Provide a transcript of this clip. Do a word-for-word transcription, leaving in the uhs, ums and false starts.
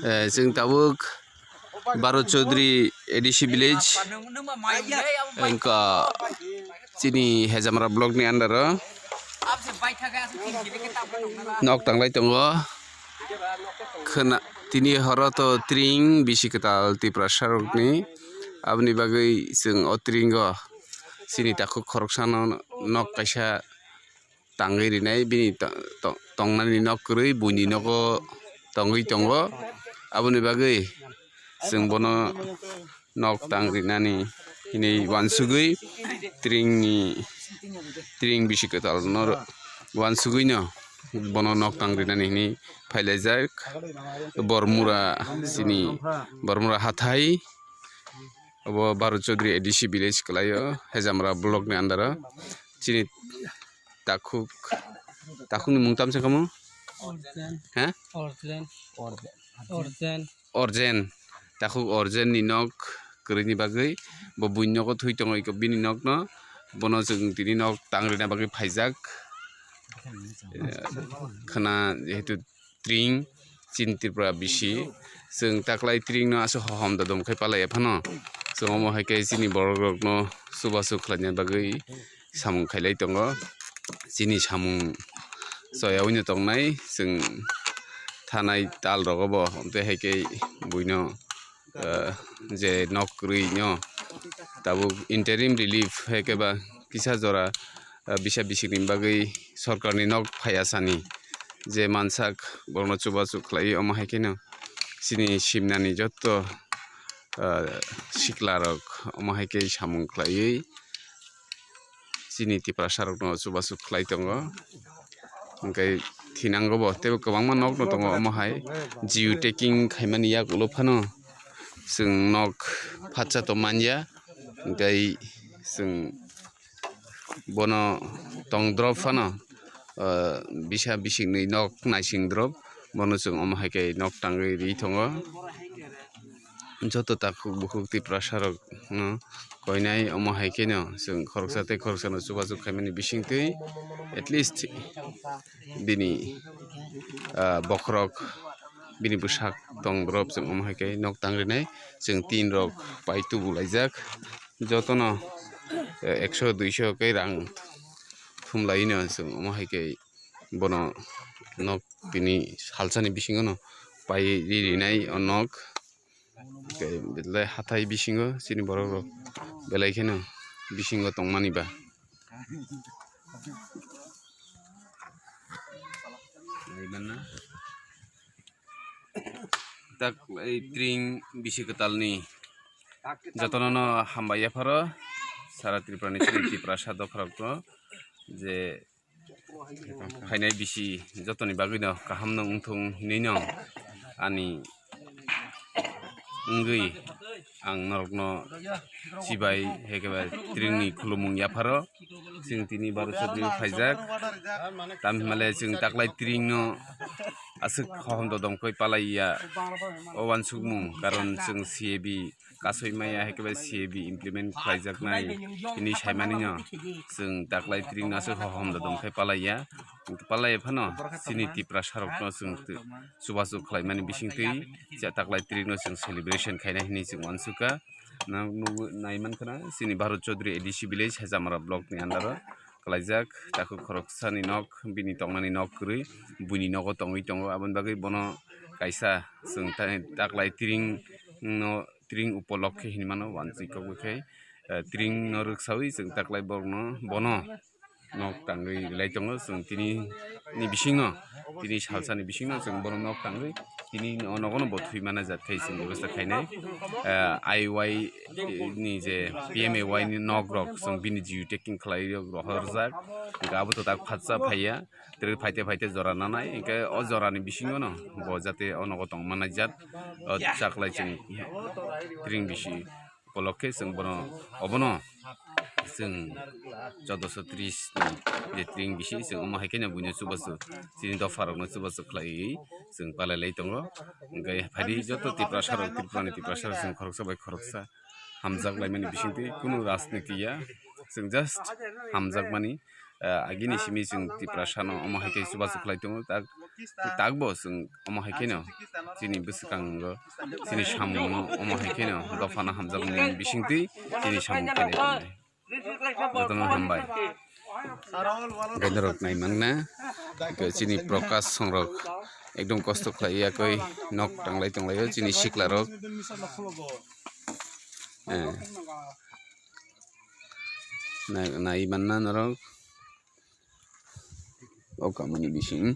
Eh, chwng tabuk Bharat Chaudhary A D C village, wngkha chini Hejamra block ni under o nok tanglai tongo. Khwna tini horo to tring bisi kwtal Tiprasa rokni, aboni bagwi chwng o tring o chini takhuk khoroksano nok kaisa tangwi rinai, bini to-, to-, tongnani nok kwrwi buini nogo tongwi tongo. Aboni bagwi chwng bono nok tang rinani hinwi uansugwi tringni, tring bisi kwtal no uansugwino bono nok tang rinani hinwi phailaijak. Bormura chini Bormura hathai, obo Bharat Chaudhary A D C village kwlaio, Hejamra block ni under o. Chini takhuk, takhukni mung tamo se kamo? Orjen. He? Orjen. Orjen. Orjen. Takhuk Orjen ni nok kwrwini bagwi bo buini nogo thwi tongo, iko bini nokno, bono chwng tini nok tang rina bagwi phaijak. Eh, khwna jehetu tring chini Tripura bisi, chwng taklai tring no aswk hohom dodom khai palai phano, chwng omo hai khe chini borok rok no chubachu khlaina bagwi samung khailai tongo. Chini samung choyaui no tongnai, chwng thanai tal rogo bo, tei hai khe buino, eh, je nok kwrwi no tabuk interim relief hai khe ba kisa jora, eh, bisa bisikni bagwi sorkarni nok phaiya sani je mansak borokno chubachu khlai, omo hai kheno chini simnani jotto, eh, sikla rok omo hai khe samung khlaiwi chini Tiprasa rokno chubachu khlai tongo. Hwnkhe thinango bo teibo kwbangma nokno tongo omo hai, geo tagging khaimani yak ulo phano chwng nok phatsa to manya, hwnkhe chwng bono tong drop phano, ah, bisa bisingni nok naising drop, bono chwng omo hai khe nok tangwi ri tongo. Joto takhuk bukhuk Tiprasa rok no koinai omo hai kheno chwng khoroksa tei khoroksa no chubachu khaimani bisingtwi at least bini, ah, bokhorok bini bwsak tong drop chwng omo hai khe nok tang rinai, chwng tin rok pai tubu laijak. Jotono, eh, ekso duiso khe rang thumlaino chwng omo hai khe bono nok tini salsani bisingono pai ri rinai o nok. Tei belai hathai bisingo chini borok rok belai kheno bisingo tongmani ba. Tak, ei tring bisi kwtalni jotono no hambai yapharo, sara Tripura ni chini Tiprasa dopharok no je phainai bisi jotoni bagwi no kaham no wngthung hinwi no ani wngwi ang norokno chibai hai khe bai tringni khulumung yapharo. Chwng tini Bharat Chaudhary phaijak, tamhinmale chwng taklai tringno aswk hohom dodom khe palaiya o uansukmung, karon chwng C A B kasoi maya hai khe bai C A B implement khlaijaknai hinwi saimanino chwng taklai tringno aswk hohom dodom khe palaiya. Palaiya phano chini Tiprasa rokno chwng chubachu khlaimani bisingtwi taklai tringno chwng celebration khaina hinwi chwng uansukha. Nang nugwi naimankha na chini Bharat Chaudhary A D C village Hejamara block ni under o khlaijak takhuk khoroksani nok, bini tongnani nok kwrwi, buini nogo tongwi tongo, aboni bagwi bono kaisa chwng ta-, taklai tring no, tring upolokhe hinwi mano, wansui kok bai khai, eh, tring no rwksaui chwng taklai borokno, bono nok tangwi rilai tongo. Chwng tini ni bisingno, tini salsani bisingno chwng bono nok tangwi tini o nogono bo thwi mana jat khai chwng bebasta khainai. Eh, I Y ni je P M A Y ni nok rok chwng bini geo tagging khlai rok rohorjak, hwnkhe abo to tak phatsa phaiya. Tere phaite phaite jora nanai, hwnkhe o jorani bisingono bo jate o nogo tongma naijak, o chaklai chwng tring bisi upolokhe chwng bono, obono chwng chaudoso tris ni je tring bisi chwng omo hai kheno buino chubachu chini dopharokno chubachu khlaiwi chwng palai lai tongo. Hwnkhe phaidi joto Tiprasa rok, Tripurani Tiprasa rok chwng khoroksa bai khoroksa hamjak laimani bisingtwi kunu rajniti ya, chwng just hamjakmani ah, agini simi chwng Tiprasano omo hai khe chubachu khlai tongo, tak, takbo chwng omo hai kheno chini bwswkango, chini samungno omo hai kheno dophano hamjakmani bisingtwi chini samung khenai tongnai. Jotono hambai. Benerok naimanna, chini Prakash songrok ekdom kosto khlai yakoi nok tanglai tonglaio chini siklarok. Eh. Nai, nai manna norok. O kamani bising.